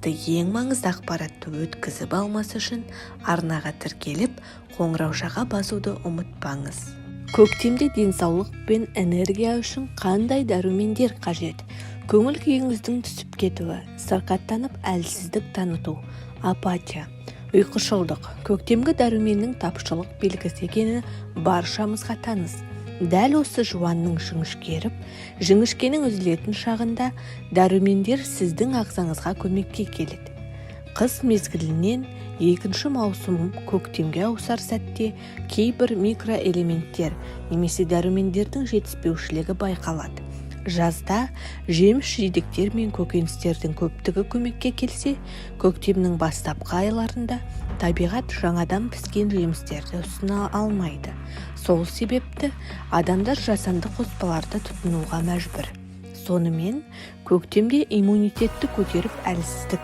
Ең маңызды ақпаратты өткізіп алмас үшін арнаға тіркеліп, қоңыраушаға басуды ұмытпаңыз. Көктемде денсаулық пен энергия үшін қандай дәрумендер қажет? Көңіл күйіңіздің түсіп кетуі, сырқаттанып, әлсіздік таныту, апатия, ұйқышылдық көктемгі дәруменнің тапшылық белгісі екені баршамызға таныс. Дәл осы жуанның жіңішкеріп, жіңішкенің үзілетін шағында дәрумендер сіздің ағзаңызға көмекке келеді. Қыс мезгілінен екінші маусым көктемге ауысар сәтте кейбір микроэлементтер немесе дәрумендердің жетіспеушілігі байқалады. Жазда жеміс-жидектер мен көкөністердің көптігі көмекке келсе, көктемнің бастапқы айларында табиғат жаңадан піскен жемістерді ұсына алмайды. Сол себепті адамдар жасанды қоспаларды тұтынуға мәжбүр. Сонымен, көктемде иммунитетті көтеріп, әлсіздік